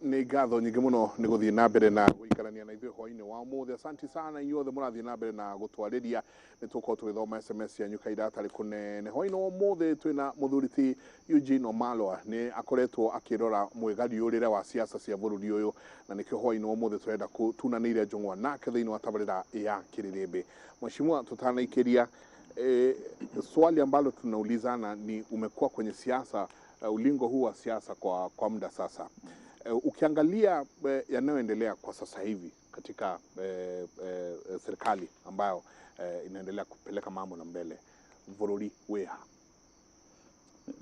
Nĩ ngatho nyingĩ mũno nĩ gũthiĩ na mbere na gũikarania na ithuĩ hwainĩ wa ũmũthĩ. Asanti sana inyuothe mũrathiĩ na mbere na gũtwarĩria. Nĩ tũkorwo tũgĩthoma SMS yanyu kahinda gatarĩ kũnene. Hwainĩ wa ũmũthĩ twĩna mũthuri ti Eugene Wamalwa, nĩ akoretwo akĩrora mwĩgariũrĩre wa siasa cia bũrũri ũyũ, na nĩkĩo hwainĩ wa ũmũthĩ tũrenda tunanĩire njũng'wa nake thĩinĩ wa tabarĩra ya Kĩrĩrĩmbĩ. Mheshimiwa, tutanaikĩria swali ambalo tunaulizana ni umekuwa kwenye siasa, ulingo huu wa siasa kwa muda sasa. Ukiangalia yanayoendelea kwa sasa hivi katika serikali ambayo inaendelea kupeleka mambo na mbele, bũrũri wĩha?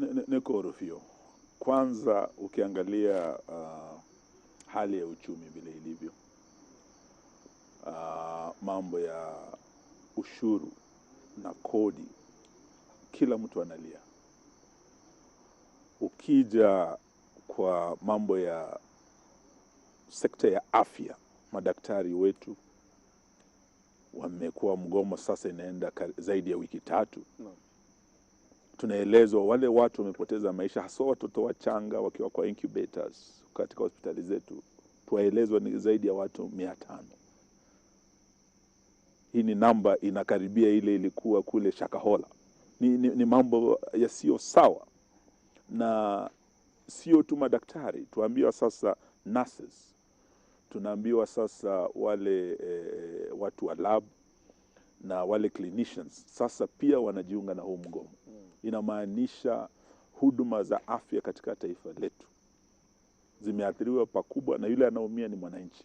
Nĩ kũũru biũ. Kwanza ukiangalia hali ya uchumi vile ilivyo, mambo ya ushuru na kodi, kila mtu analia. Ukija kwa mambo ya sekta ya afya, madaktari wetu wamekuwa mgomo sasa, inaenda zaidi ya wiki 3. Tunaelezwa wale watu wamepoteza maisha, haswa watoto wachanga wakiwa kwa incubators katika hospitali zetu, tuwaelezwa ni zaidi ya watu 500. Hii ni namba inakaribia ile ilikuwa kule Shakahola. Ni mambo yasiyo sawa. Na sio tu madaktari, tuambiwa sasa nurses, tunaambiwa sasa wale watu wa lab na wale clinicians sasa pia wanajiunga na huu mgomo. Inamaanisha huduma za afya katika taifa letu zimeathiriwa pakubwa, na yule anaumia ni mwananchi.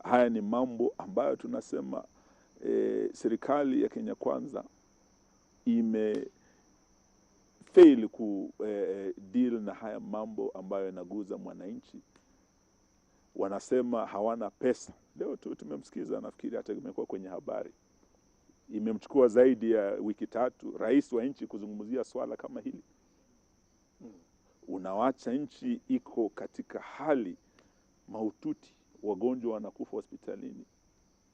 Haya ni mambo ambayo tunasema serikali ya Kenya Kwanza ime fail ku deal na haya mambo ambayo yanaguza mwananchi. Wanasema hawana pesa. Leo tu tumemsikiza, nafikiri hata imekuwa kwenye habari. Imemchukua zaidi ya wiki 3 rais wa nchi kuzungumzia swala kama hili. Unawacha nchi iko katika hali mahututi, wagonjwa wanakufa hospitalini.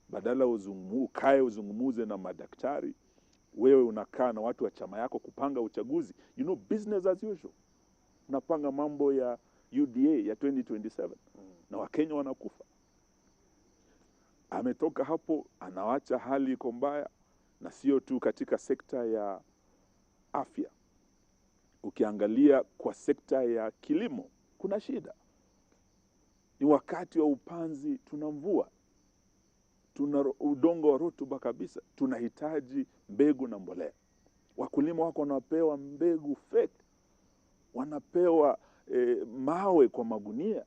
Badala ukae uzungumuze na madaktari, wewe unakaa na watu wa chama yako kupanga uchaguzi. You know, business as usual. Unapanga mambo ya UDA ya 2027 na Wakenya wanakufa. Ametoka hapo anawacha hali iko mbaya, na sio tu katika sekta ya afya. Ukiangalia kwa sekta ya kilimo kuna shida. Ni wakati wa upanzi, tuna mvua, tuna udongo wa rutuba kabisa, tunahitaji mbegu na mbolea. Wakulima wako wanapewa mbegu fake, wanapewa mawe kwa magunia,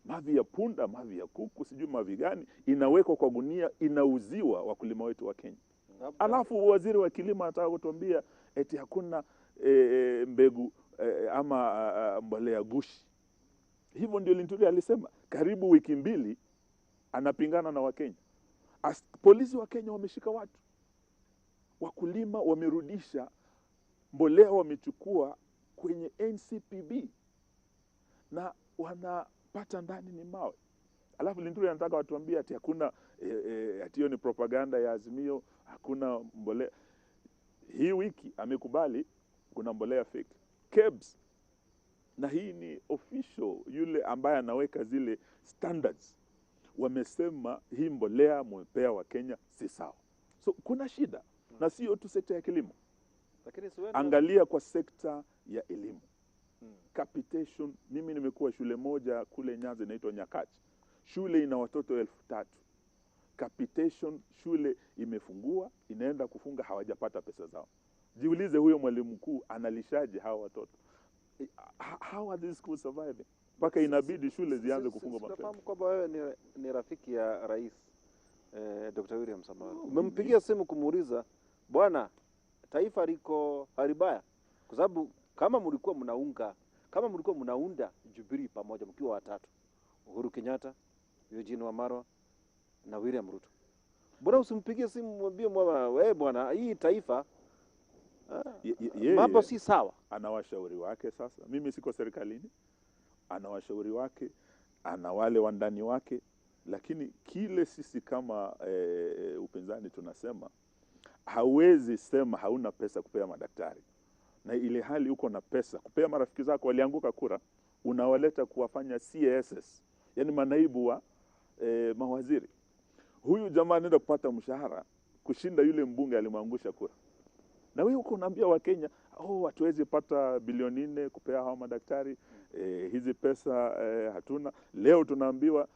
mavi ya punda, mavi ya kuku, sijui mavi gani, inawekwa kwa gunia, inauziwa wakulima wetu wa Kenya. Alafu waziri wa kilimo anataka kutuambia eti hakuna mbegu ama mbolea gushi. Hivyo ndio Linturi alisema. Karibu wiki 2 anapingana na Wakenya. Polisi wa Kenya wameshika watu. Wakulima wamerudisha mbolea, wamechukua kwenye NCPB na wanapata ndani ni mawe. Alafu Linturi anataka watuambie ati hakuna ati hiyo ni propaganda ya Azimio, hakuna mbolea. Hii wiki amekubali kuna mbolea fake. KEBS, na hii ni official, yule ambaye anaweka zile standards, wamesema hii mbolea mwepea wa Kenya si sawa. So kuna shida, na sio tu sekta ya kilimo. Lakini angalia kwa sekta ya elimu. Capitation, mimi nimekuwa shule moja kule Nyanza inaitwa Nyakach. Shule ina watoto 3000. Capitation, shule imefungua, inaenda kufunga, hawajapata pesa zao. Jiulize huyo mwalimu mkuu analishaje hawa watoto? How are these schools surviving? Mpaka inabidi shule zianze kufunga mapema. Tunafahamu kwamba wewe ni rafiki ya rais Dr. William Samoei. Umempigia simu kumuuliza, bwana, taifa liko hali mbaya? Kwa sababu kama mlikuwa mnaunga, kama mlikuwa mnaunda Jubilee pamoja mkiwa watatu, Uhuru Kenyatta, Eugene Wamalwa na William Ruto, mbona usimpigie simu mwambie wewe bwana, hii taifa mambo si sawa? Ana washauri wake sasa. Mimi siko serikalini. Ana washauri wake, ana wale wandani wake, lakini kile sisi kama upinzani tunasema, hauwezi sema hauna pesa kupea madaktari, na ile hali uko na pesa kupea marafiki zako walianguka kura. unawaleta kuwafanya CSS, yani manaibu wa mawaziri. Huyu jamaa anaenda kupata mshahara kushinda yule mbunge alimwangusha kura. Na wewe uko unaambia Wakenya, oh, hatuwezi pata bilioni 4 kupea hawa madaktari, hizi pesa hatuna. Leo tunaambiwa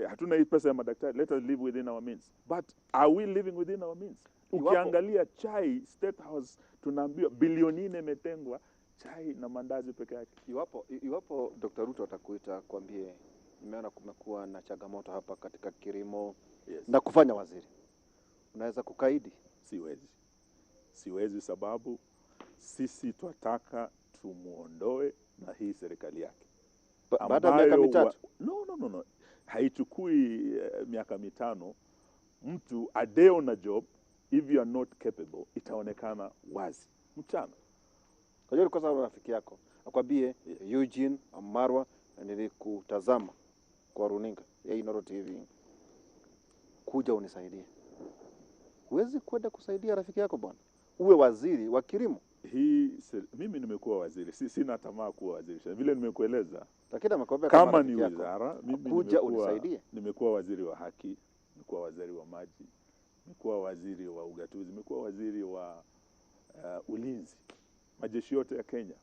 hatuna hii pesa ya madaktari, let us live within our means. But are we living within our means? Ukiangalia chai State House tunaambiwa bilioni 4 imetengwa chai na mandazi peke yake. Iwapo Dr. Ruto atakuita kuambie, nimeona kumekuwa na changamoto hapa katika kilimo, Yes. na kufanya waziri, unaweza kukaidi? Siwezi. Siwezi, sababu sisi twataka tumuondoe na hii serikali yake. Baada ya miaka Ambayo mitatu? No. Haichukui miaka 5. Mtu a day on a job, if you are not capable, itaonekana wazi mchana. Kwa hiyo ulikosa rafiki yako akwambie, Eugene Marwa, nilikutazama kwa runinga ya Inooro TV, kuja unisaidie. Huwezi kwenda kusaidia rafiki yako bwana, uwe waziri wa kilimo? Mimi nimekuwa waziri, sina tamaa kuwa waziri. Vile nimekueleza, Lakini amekwambia kama ni rafiki yako, wizara, mimi kuja unisaidie. nimekuwa waziri wa haki, nimekuwa waziri wa maji, nimekuwa waziri wa ugatuzi, nimekuwa waziri wa ulinzi, majeshi yote ya Kenya.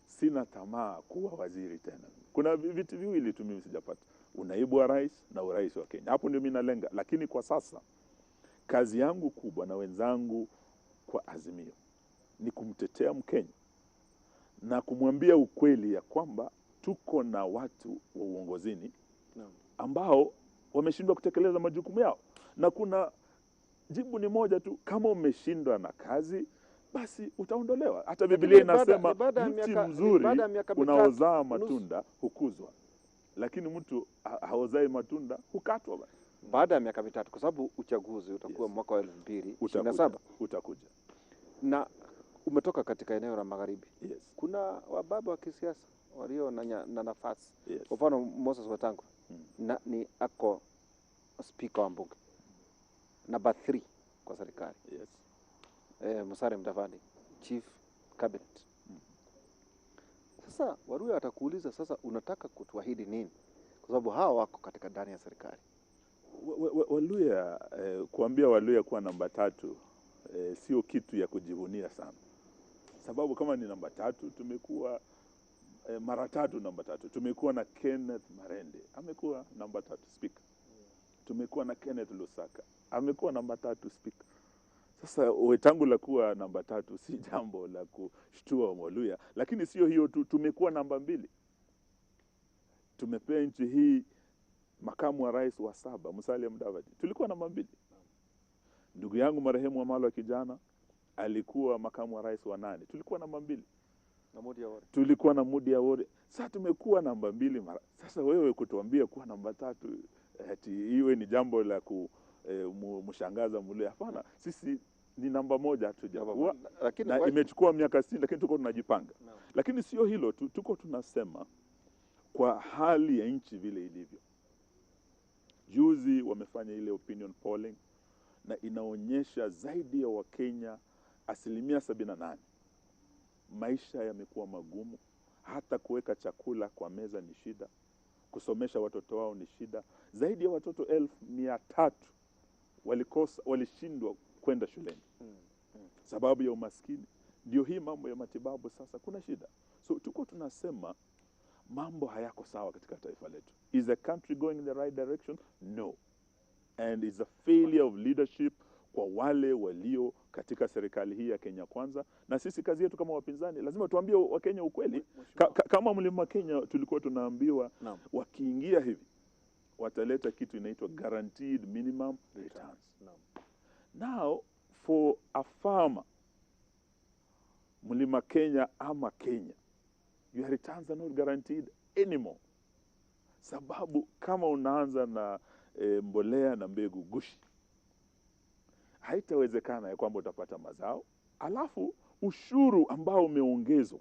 Sina tamaa kuwa waziri tena. Kuna viti viwili tu mimi sijapata, unaibu wa rais na urais wa Kenya. Hapo ndio mimi nalenga. Lakini kwa sasa kazi yangu kubwa na wenzangu kwa Azimio ni kumtetea Mkenya na kumwambia ukweli ya kwamba tuko na watu wa uongozini ambao wameshindwa kutekeleza majukumu yao, na kuna jibu ni moja tu, kama umeshindwa na kazi basi utaondolewa. Hata Biblia inasema mti mzuri unaozaa matunda hukuzwa, lakini mtu haozai matunda hukatwa. Baada ya miaka 3, kwa sababu uchaguzi utakuwa mwaka wa 2027. Utakuja. Na umetoka katika eneo la magharibi. Yes. Kuna wababa wa kisiasa walio na nafasi. Yes. Kwa mfano Moses Wetangula na ni ako speaker wa bunge namba 3 kwa serikali. Yes. Musalia Mudavadi chief cabinet. Sasa Waluya watakuuliza, sasa unataka kutuahidi nini? Kwa sababu hawa wako katika ndani ya serikali. Waluya, kuambia Waluya kuwa namba 3 sio kitu ya kujivunia sana. Sababu kama ni namba 3, tumekuwa mara 3 namba 3. Tumekuwa na Kenneth Marende, amekuwa namba 3 speaker. Tumekuwa na Kenneth Lusaka, amekuwa namba 3 speaker. Sasa Wetangula kuwa namba 3 si jambo la kushtua Mwaluya, lakini sio hiyo tu, tumekuwa namba 2. Tumepea nchi hii makamu wa rais wa 7, Musalia Mudavadi. Tulikuwa namba 2. Ndugu yangu marehemu Wamalwa Kijana alikuwa makamu wa rais wa 8. Tulikuwa namba 2. Na Moody Awori. Tulikuwa na Moody Awori. Sasa tumekuwa namba 2 mara. Sasa wewe kutuambia kuwa namba 3 ati iwe ni jambo la kumshangaza Mluya. Hapana, sisi ni namba 1 hatujakuwa. Lakini na imechukua miaka 60, lakini tuko tunajipanga. No. Lakini sio hilo tu, tuko tunasema kwa hali ya nchi vile ilivyo. Juzi wamefanya ile opinion polling na inaonyesha zaidi ya Wakenya 78% maisha yamekuwa magumu, hata kuweka chakula kwa meza ni shida, kusomesha watoto wao ni shida. Zaidi ya watoto 300,000 walishindwa kwenda shuleni sababu ya umaskini. Ndio hii mambo ya matibabu sasa kuna shida. So tuko tunasema mambo hayako sawa katika taifa letu. Is the country going in the right direction? No. And it's a failure of leadership kwa wale walio katika serikali hii ya Kenya Kwanza. Na sisi kazi yetu kama wapinzani lazima tuambie Wakenya ukweli. Kama Mlima Kenya tulikuwa tunaambiwa wakiingia hivi wataleta kitu inaitwa guaranteed minimum returns. Now for a farmer, Mlima Kenya ama Kenya, your returns are not guaranteed anymore. Sababu kama unaanza na mbolea na mbegu gushi, haitawezekana ya kwamba utapata mazao. Alafu ushuru ambao umeongezwa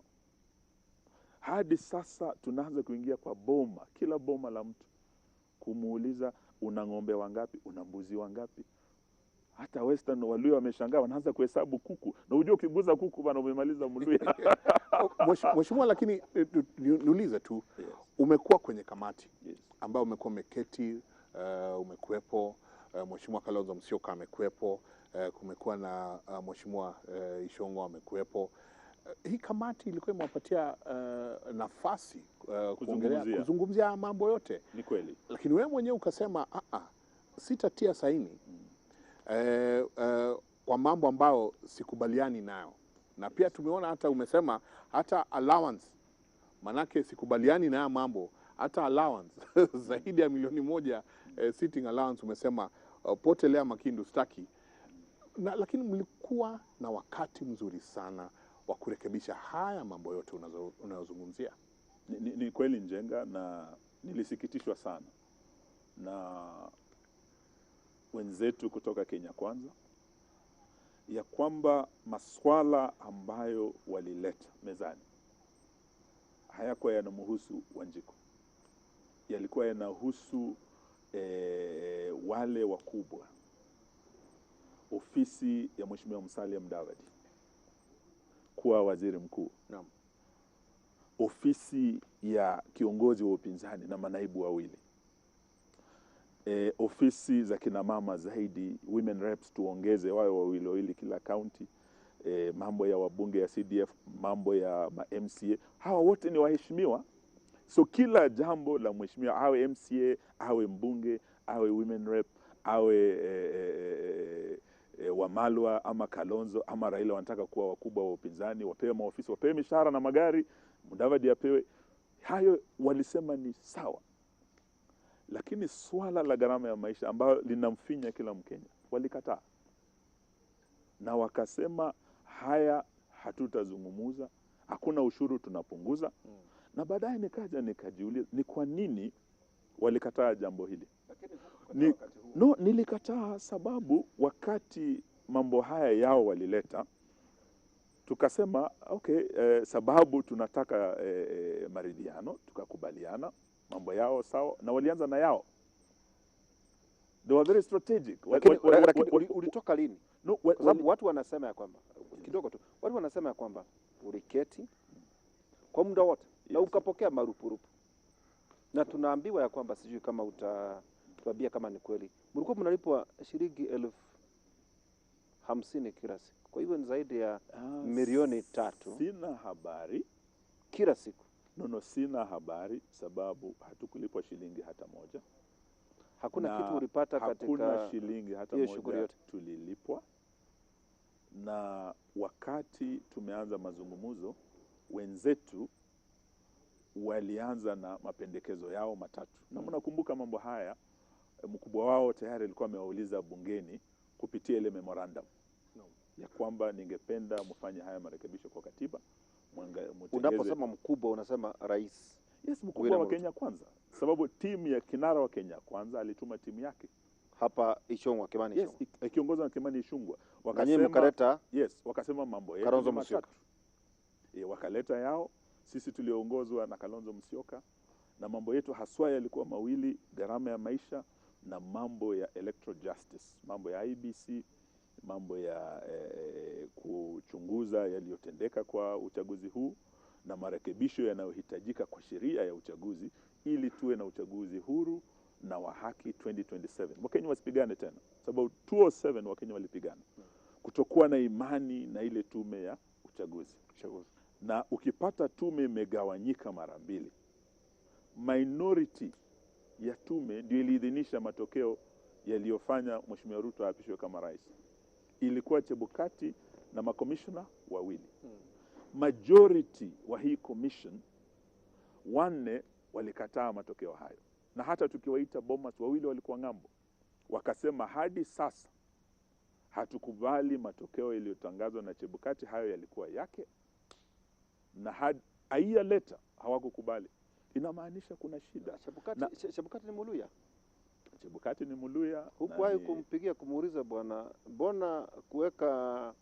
hadi sasa tunaanza kuingia kwa boma, kila boma la mtu kumuuliza una ng'ombe wangapi, una mbuzi wangapi. Hata Western Waluya wameshangaa, wanaanza kuhesabu kuku, na unajua ukiguza kuku bana umemaliza Mluya. Mheshimiwa, lakini niulize tu, Yes. umekuwa kwenye kamati Yes. ambayo umekuwa umeketi, umekuwepo, Mheshimiwa Kalonzo Musyoka amekuwepo, kumekuwa na Mheshimiwa Ishongo amekuwepo. Hii kamati ilikuwa imewapatia nafasi Kuzungumzia. kuzungumzia mambo yote, Ni kweli. lakini wewe mwenyewe ukasema sitatia saini kwa mambo ambayo sikubaliani nayo, na pia tumeona hata umesema hata allowance, manake sikubaliani na haya mambo, hata allowance zaidi ya 1,000,000 sitting allowance umesema potelea Makindu staki. Na, lakini mlikuwa na wakati mzuri sana wa kurekebisha haya mambo yote unayozungumzia. Ni kweli Njenga, na nilisikitishwa sana na wenzetu kutoka Kenya Kwanza ya kwamba maswala ambayo walileta mezani hayakuwa yanamhusu Wanjiku, yalikuwa yanahusu wale wakubwa, ofisi ya Mheshimiwa Musalia Mudavadi kuwa waziri mkuu. Naam. Ofisi ya kiongozi wa upinzani na manaibu wawili, ofisi za kina mama zaidi, women reps tuongeze wawe wawili wawili kila county, mambo ya wabunge ya CDF, mambo ya ma MCA, hawa wote ni waheshimiwa. So kila jambo la mheshimiwa, awe MCA, awe mbunge, awe women rep, awe Wamalwa ama Kalonzo ama Raila wanataka kuwa wakubwa wa upinzani, wapewe maofisi, wapewe mishahara na magari, Mudavadi apewe. Hayo walisema ni sawa, lakini swala la gharama ya maisha ambayo linamfinya kila Mkenya walikataa, na wakasema haya hatutazungumuza, hakuna ushuru tunapunguza. Na baadaye nikaja nikajiuliza ni kwa nini walikataa jambo hili. No, nilikataa sababu wakati mambo haya yao walileta, tukasema okay, sababu tunataka maridhiano, tukakubaliana mambo yao sawa, na walianza na yao. They were very strategic. Lakini ulitoka lini? No, kwa sababu watu wanasema ya kwamba kidogo tu, watu wanasema ya kwamba uliketi kwa muda wote na ukapokea marupurupu, na tunaambiwa ya kwamba sijui kama utatuambia kama ni kweli, mlikuwa mnalipwa shilingi 50,000 kila siku. Kwa hivyo ni zaidi ya 3,000,000. Sina habari kila siku. No, sina habari sababu hatukulipwa shilingi hata moja. Hakuna kitu ulipata katika, hakuna shilingi hata moja tulilipwa. Na wakati tumeanza mazungumzo, wenzetu walianza na mapendekezo yao matatu. Na mnakumbuka mambo haya, mkubwa wao tayari alikuwa amewauliza bungeni kupitia ile memorandum ya kwamba ningependa mfanye haya marekebisho kwa katiba. Unaposema mkubwa unasema rais? Yes, mkubwa wa Kenya Kwanza, sababu timu ya kinara wa Kenya Kwanza alituma timu yake hapa Ichung'wah, Kimani Ichung'wah. Yes, ikiongozwa na Kimani Ichung'wah. Wakasema, yes, wakasema mambo yetu ni matatu. Wakaleta yao, sisi tuliongozwa na Kalonzo Musyoka, na mambo yetu haswa yalikuwa mawili, gharama ya maisha na mambo ya electoral justice, mambo ya IBC, mambo ya kuchunguza yaliyotendeka kwa uchaguzi huu na marekebisho yanayohitajika kwa sheria ya uchaguzi ili tuwe na uchaguzi huru na wa haki 2027. Wakenya wasipigane tena, sababu 2007 Wakenya walipigana kutokuwa na imani na ile tume ya uchaguzi. Na ukipata tume imegawanyika mara mbili, minority ya tume ndio iliidhinisha matokeo yaliyofanya Mheshimiwa Ruto aapishwe kama rais. Ilikuwa Chebukati na makomishona wawili. Majority wa hii commission wanne walikataa matokeo hayo, na hata tukiwaita Bomas wawili walikuwa ng'ambo, wakasema hadi sasa hatukubali matokeo yaliyotangazwa na Chebukati, hayo yalikuwa yake, na aiyaleta hawakukubali. Inamaanisha kuna shida. Chebukati ni Muluya. Chebukati ni Muluya. Hukuwahi kumpigia kumuuliza bwana, mbona kuweka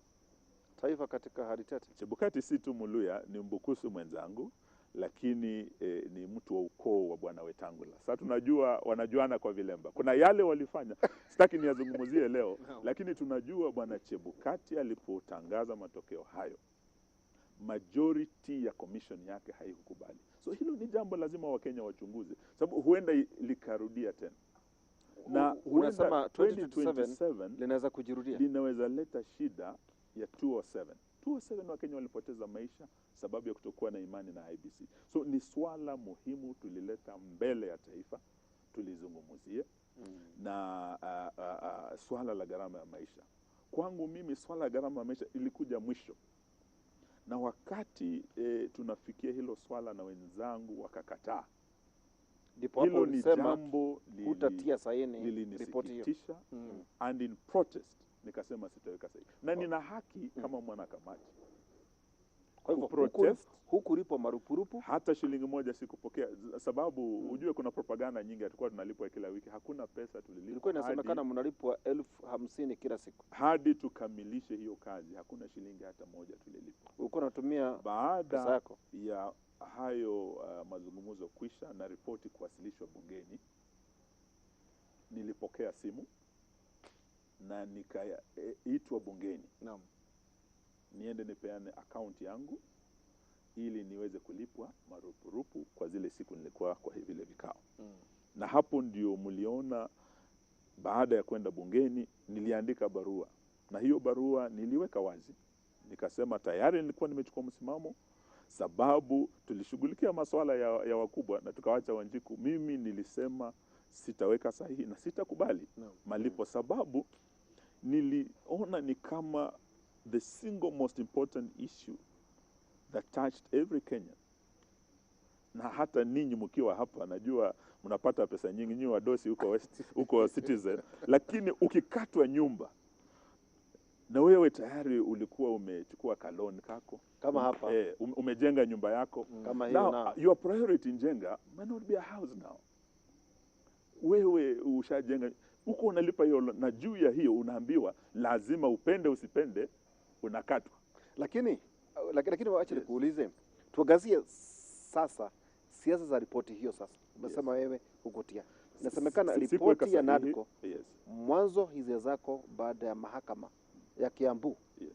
taifa katika hali tete? Chebukati si tu Muluya, ni Mbukusu mwenzangu, lakini ni ni mtu wa ukoo wa Bwana Wetangula. Sasa tunajua wanajuana kwa vilemba. Kuna yale walifanya, sitaki niyazungumzie leo, lakini tunajua Bwana Chebukati alipotangaza matokeo hayo, majority ya commission yake haikukubali. So hilo ni jambo lazima Wakenya wachunguze, sababu huenda likarudia tena na huenda Unasema 2027 2027 linaweza kujirudia. linaweza leta shida ya 207. 207 Wakenya walipoteza maisha sababu ya kutokuwa na imani na IEBC. So ni swala muhimu tulileta mbele ya taifa, tulizungumzie na swala la gharama ya maisha. Kwangu mimi swala la gharama ya maisha ilikuja mwisho, na wakati tunafikia hilo swala na wenzangu wakakataa, Ndipo hapo hilo ni ulisema jambo hutatia saini ripoti hiyo. lilinisikitisha and in protest nikasema sitaweka sahihi, na nina haki kama mwanakamati Kwa hivyo kuprotest. hukulipwa marupurupu. Hata shilingi moja sikupokea, sababu ujue kuna propaganda nyingi, hatukuwa tunalipwa kila wiki, hakuna pesa tulilipwa Ilikuwa inasemekana mnalipwa 50,000 kila siku. hadi tukamilishe hiyo kazi, hakuna shilingi hata moja tulilipwa. Ulikuwa unatumia pesa Baada yako. ya hayo mazungumzo kwisha na ripoti kuwasilishwa bungeni, nilipokea simu na nikaitwa bungeni Naam. niende nipeane akaunti yangu ili niweze kulipwa marupurupu kwa zile siku nilikuwa kwa vile vikao. Na hapo ndio mliona baada ya kwenda bungeni niliandika barua, na hiyo barua niliweka wazi, nikasema tayari nilikuwa nimechukua msimamo, sababu tulishughulikia masuala ya wakubwa na tukawacha Wanjiku. Mimi nilisema sitaweka sahihi na sitakubali Naam. malipo, sababu niliona ni kama the single most important issue that touched every Kenyan. Na hata ninyi mkiwa hapa, najua mnapata pesa nyingi nyinyi wadosi huko West, huko Citizen, lakini ukikatwa nyumba na wewe tayari ulikuwa umechukua kaloni kako Kama hapa. Umejenga nyumba yako Kama hiyo now, na your priority Njenga may not be a house now. Wewe ushajenga huko unalipa hiyo, na juu ya hiyo unaambiwa lazima upende usipende, unakatwa. Lakini wacha Yes. nikuulize, tuangazie sasa siasa za ripoti hiyo. Sasa umesema wewe hukutia, inasemekana Sikuweka ripoti ya sahihi. NADCO Yes, mwanzo hisia zako baada ya mahakama ya Kiambu yes,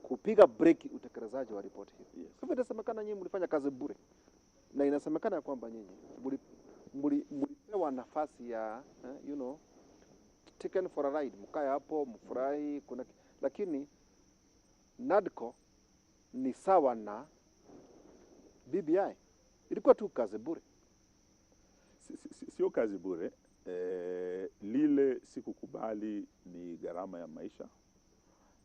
kupiga breki utekelezaji wa ripoti hiyo. yes. Kwa hivyo inasemekana nyinyi mlifanya kazi bure, na inasemekana kwamba nyinyi mlipewa nafasi ya you know, taken for a ride, mkae hapo mfurahi, kuna lakini NADCO ni sawa na BBI, ilikuwa tu kazi bure. Sio kazi bure. Lile sikukubali ni gharama ya maisha,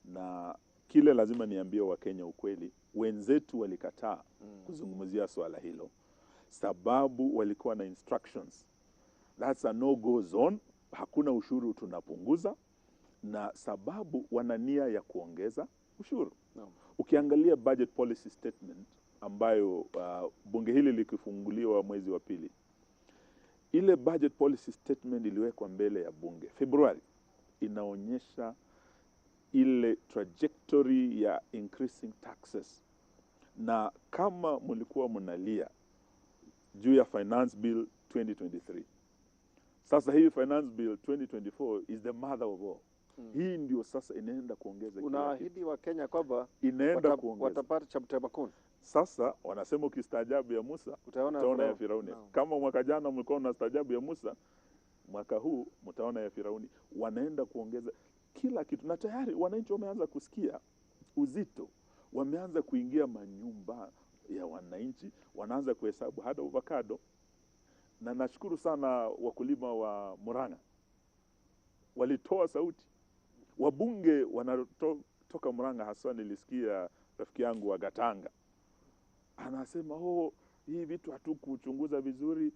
na kile lazima niambie Wakenya ukweli, wenzetu walikataa kuzungumzia swala hilo sababu walikuwa na instructions, that's a no go zone, hakuna ushuru tunapunguza, na sababu wana nia ya kuongeza ushuru. Naam. Ukiangalia budget policy statement ambayo bunge hili likifunguliwa mwezi wa pili, ile budget policy statement iliwekwa mbele ya bunge Februari, inaonyesha ile trajectory ya increasing taxes, na kama mlikuwa mnalia juu ya finance bill 2023, sasa hii finance bill 2024 is the mother of all. Hii ndio sasa inaenda kuongeza kila kitu. Unaahidi wa Kenya kwamba Inaenda kuongeza. watapata cha mtema kuni, Sasa wanasema ukistaajabu ya Musa utaona utaona ya Firauni. Firauni. Naam. Kama mwaka jana mlikuwa mnastaajabu ya Musa, mwaka huu mtaona ya Firauni. Wanaenda kuongeza kila kitu, na tayari wananchi wameanza kusikia uzito, wameanza kuingia manyumba ya wananchi, wanaanza kuhesabu hata avocado. Na nashukuru sana wakulima wa Murang'a walitoa sauti, wabunge wanatoka Murang'a haswa. Nilisikia rafiki yangu wa Gatanga anasema oh, hii vitu hatukuchunguza vizuri.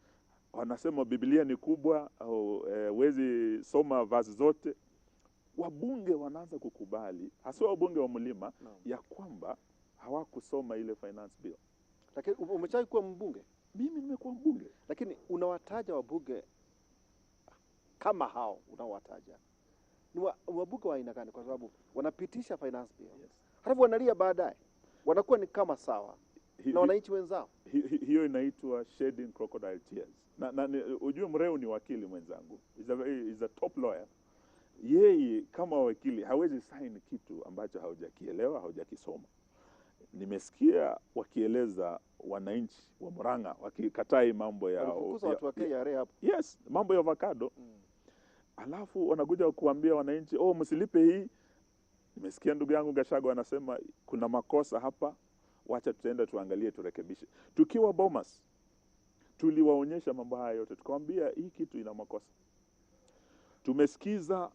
Wanasema Biblia ni kubwa, au wezi soma vazi zote. Wabunge wanaanza kukubali, haswa wabunge wa mlima, Naam. ya kwamba hawakusoma ile finance bill. Lakini umeshawahi kuwa mbunge? Mimi nimekuwa mbunge. Lakini unawataja wabunge kama hao unaowataja ni wabunge wa aina gani? Kwa sababu wanapitisha finance bill Yes. halafu wanalia baadaye, wanakuwa ni kama sawa. Na wananchi wenzao. Hiyo inaitwa shedding crocodile tears. Na ujue Mreu ni wakili mwenzangu, is a top lawyer. Yeye kama wakili hawezi sign kitu ambacho haujakielewa, haujakisoma. Nimesikia wakieleza wananchi wa Murang'a wakikataa hii mambo ya, Walifukuza watu wa KRA hapo. Yes, mambo ya avocado. Alafu wanakuja kuambia wananchi, "Oh, msilipe hii." Nimesikia ndugu yangu Gachagua anasema kuna makosa hapa, wacha tutaenda tuangalie turekebishe. Tukiwa Bomas tuliwaonyesha mambo haya yote, tukawambia hii kitu ina makosa. Tumesikiza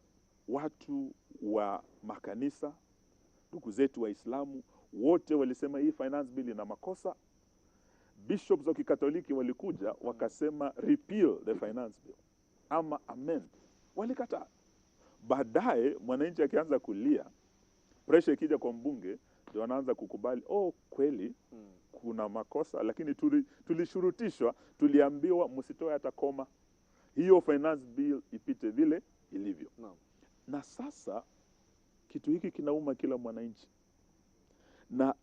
watu wa makanisa, ndugu zetu Waislamu wote walisema hii finance bill ina makosa. Bishops wa Kikatoliki walikuja wakasema repeal the finance bill ama amend, walikataa. Baadaye mwananchi akianza kulia, pressure ikija kwa mbunge, ndio wanaanza kukubali, oh, kweli kuna makosa, lakini tulishurutishwa, tuliambiwa msitoe hata koma, hiyo finance bill ipite vile ilivyo. Na sasa kitu hiki kinauma kila mwananchi, na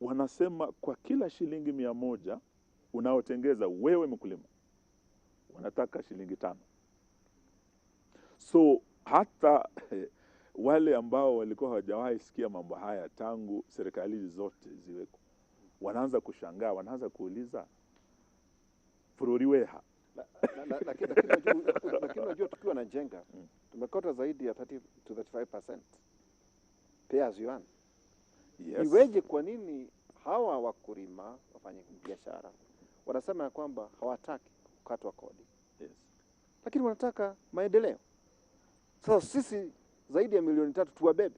wanasema kwa kila shilingi 100 unaotengeza wewe mkulima, wanataka shilingi 5. So hata wale ambao walikuwa hawajawahi sikia mambo haya tangu serikali hizi zote ziweko, wanaanza kushangaa, wanaanza kuuliza fururiweha. Lakini unajua tukiwa na Njenga tumekata zaidi ya 30 to 35% pay as you earn. Iweje, kwa nini hawa wakulima, wafanya biashara wanasema ya kwamba hawataki kukatwa kodi, lakini wanataka maendeleo? Sasa sisi zaidi ya milioni 3 tuwabebe.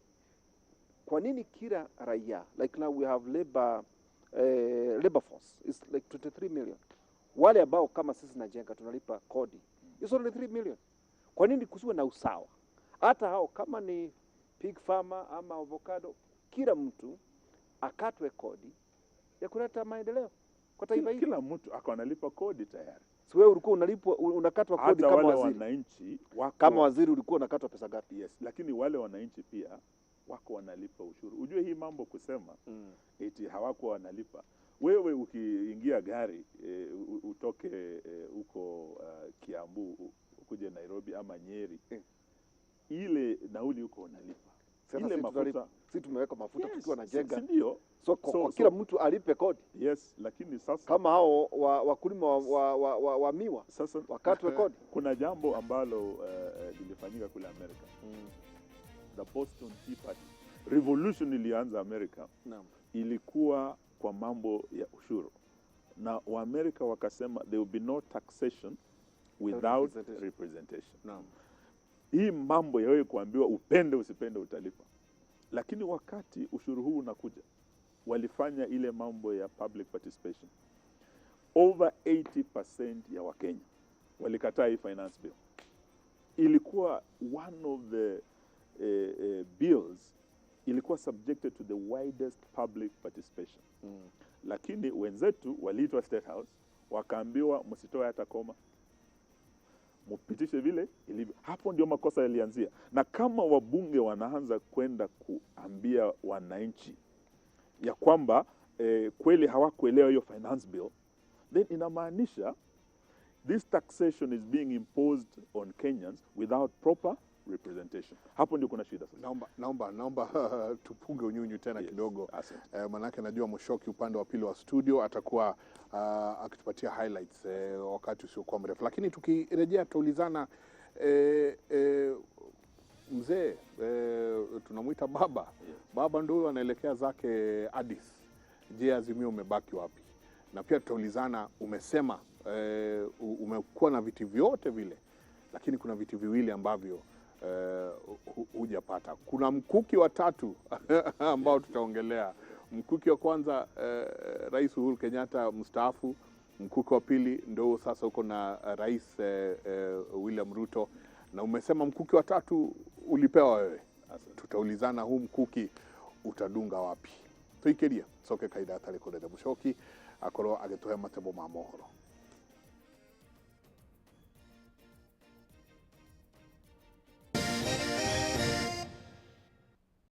Kwa nini kila raia, like now we have labor force is like 23 million, wale ambao kama sisi Najenga tunalipa kodi, it's only 3 million. Kwa nini kusiwe na usawa? Hata hao kama ni pig farmer ama avocado, kila mtu akatwe kodi ya kuleta maendeleo kwa taifa Kila, hili. kila mtu ako analipa kodi tayari. Si wewe ulikuwa unalipwa, unakatwa kodi Hata kama wale waziri? wananchi wako Kama waziri ulikuwa unakatwa pesa ngapi? Yes, lakini wale wananchi pia wako wanalipa ushuru. Ujue hii mambo kusema eti hawakuwa wanalipa. Wewe ukiingia gari utoke huko Kiambu ukuje Nairobi ama Nyeri, ile nauli huko unalipa. Sasa Ile sisi mafuta sisi tumeweka mafuta tukiwa na si Njenga, ndio? So kwa kila mtu alipe kodi Yes, lakini sasa kama hao wakulima wa miwa sasa wakatwe kodi. Kuna jambo ambalo lilifanyika kule Amerika, the Boston Tea Party revolution ilianza Amerika, ilikuwa kwa mambo ya ushuru, na Waamerika wakasema there will be no taxation without representation. Representation. Hii Hii mambo ya wewe kuambiwa upende usipende utalipa, lakini wakati ushuru huu unakuja, walifanya ile mambo ya public participation. Over 80% ya Wakenya walikataa hii finance bill. Ilikuwa one of the bills ilikuwa subjected to the widest public participation, lakini wenzetu waliitwa State House wakaambiwa msitoe hata koma, mupitishe vile ilivyo. Hapo ndio makosa yalianzia, na kama wabunge wanaanza kwenda kuambia wananchi ya kwamba kweli hawakuelewa hiyo finance bill, then inamaanisha this taxation is being imposed on Kenyans without proper representation. Hapo ndio kuna shida sasa. Naomba tupunge unyunyu tena kidogo. Asante. Manake najua Mushoki upande wa pili wa studio atakuwa akitupatia highlights wakati usiokuwa mrefu, lakini tukirejea tutaulizana mzee tunamwita baba. Baba ndio huyo anaelekea zake Addis. Je, Azimio umebaki wapi? Na pia tutaulizana, umesema umekuwa na viti vyote vile, lakini kuna viti viwili ambavyo hujapata. Kuna mkuki wa tatu ambao tutaongelea. Mkuki wa kwanza Rais Uhuru Kenyatta mstaafu. Mkuki wa pili ndo sasa uko na Rais William Ruto, na umesema mkuki wa tatu ulipewa wewe. Tutaulizana huu mkuki utadunga wapi. Tuikirie coke kaida atarĩ kũrere Mũcoki akorwo agĩtũhe matemo ma mohoro.